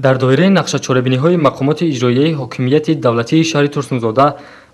Дар доираи нақшачорабиниҳои мақомоти иҷроияи ҳокимияти давлатии шаҳри Турсунзода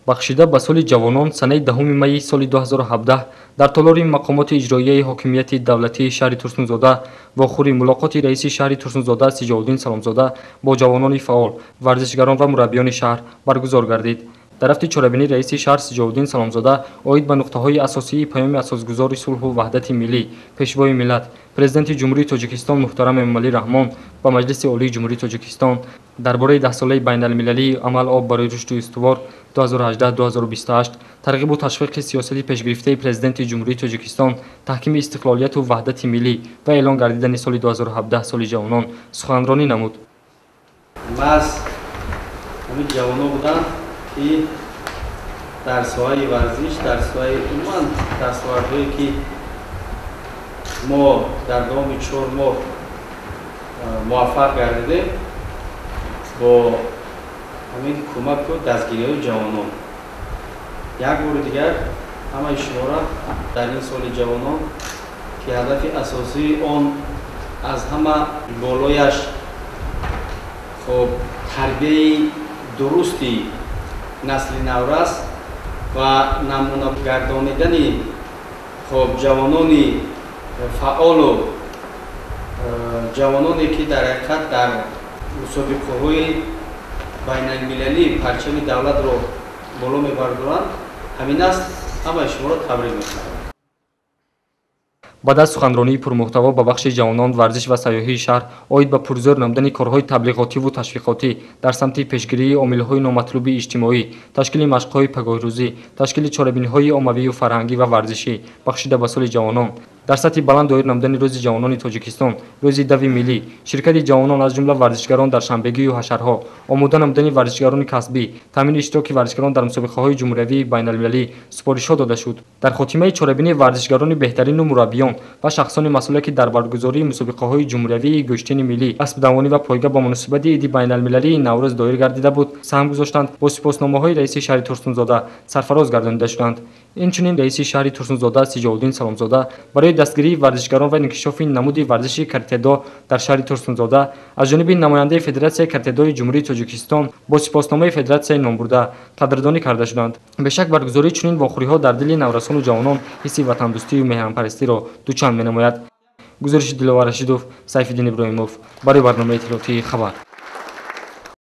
бахшида ба соли ҷавонон санаи 10 майи соли 2017 дар толори мақомоти иҷроияи ҳокимияти давлатии шаҳри Турсунзода вохӯри мулоқоти раиси шаҳри Турсунзода Сиҷовуддин Саломзода бо ҷавонони фаъол, варзишгарон ва мураббиёни шаҳр баргузор гардид. Дар рафти чорабинӣ раиси шаҳр Сиҷовуддин Саломзода оид ба нуқтаҳои асосии паёми асосгузори сулҳу ваҳдати миллӣ, пешвои миллат, президенти Ҷумҳурии Тоҷикистон муҳтарам Эмомалӣ Раҳмон ба Маҷлиси Олии Ҷумҳурии Тоҷикистон дар бораи даҳсолаи байналмилалии амал об барои рушду устувор 2018-2028, тарғибу ташвиқи сиёсати пешгирифтаи президенти Ҷумҳурии Тоҷикистон, таҳкими истиқлолияту ваҳдати миллӣ ва эълон гардидани соли 2017 соли ҷавонон суханронӣ намуд. Маҳз ҳамин ҷавонон буданд, ки дар соҳаи варзиш, дар соҳаи умуман дастовардҳое, ки мо дар давоми 4 моҳ муваффақ гардидем, бо ҳамин кӯмаку дастгириҳои ҷавонон. Як бори дигар ҳамаи шуморо дар ин соли ҷавонон, ки ҳадафи асосии он аз ҳама болояш хоб тарбияи дурусти насли наврас ва намунагардонидани хоб ҷавонони фаъолу ҷавононе, ки дар ҳақиқат дар мусобиқаҳои байналмилалӣ парчами давлатро боло мебардоранд, ҳамин аст. Ҳамаи шуморо табрик мекунам. Баъд аз суханронии пурмуҳтаво ба бахши ҷавонон, варзиш ва сайёҳии шаҳр оид ба пурзӯр намудани корҳои таблиғотиву ташвиқотӣ дар самти пешгирии омилҳои номатлуби иҷтимоӣ, ташкили машқҳои пагоҳрӯзӣ, ташкили чорабиниҳои оммавию фарҳангӣ ва варзишӣ бахшида ба соли ҷавонон, дар сатҳи баланд доир намудани Рӯзи ҷавонони Тоҷикистон, Рӯзи дави миллӣ, ширкати ҷавонон аз ҷумла варзишгарон дар шанбегию ҳашарҳо, омода намудани варзишгарони касбӣ, таъмини иштироки варзишгарон дар мусобиқаҳои ҷумҳуриявии байналмилалӣ супоришҳо дода шуд. Дар хотимаи чорабинӣ варзишгарони беҳтарину мураббиён ва шахсони масъуле, ки дар баргузории мусобиқаҳои ҷумҳуриявии гӯштини миллӣ, аспдавонӣ ва пойга ба муносибати иди байналмилалии Наврӯз доир гардида буд, саҳм гузоштанд, бо сипосномаҳои раиси шаҳри Турсунзода сарфароз гардонида шуданд. Инчунин раиси шаҳри Турсунзода Сиҷовуддин Саломзода барои дастгирии варзишгарон ва инкишофи намуди варзиши каратедо дар шаҳри Турсунзода аз ҷониби намояндаи Федератсияи каратедои Ҷумҳурии Тоҷикистон бо сипосномаи федератсияи номбурда қадрдонӣ карда шуданд. Бешак, баргузории чунин вохӯриҳо дар дили наврасону ҷавонон ҳисси ватандӯстию меҳанпарастиро дучанд менамояд. Гузориши Диловар Рашидов, Сайфиддин Иброҳимов барои барномаи иттилоотии «Хабар».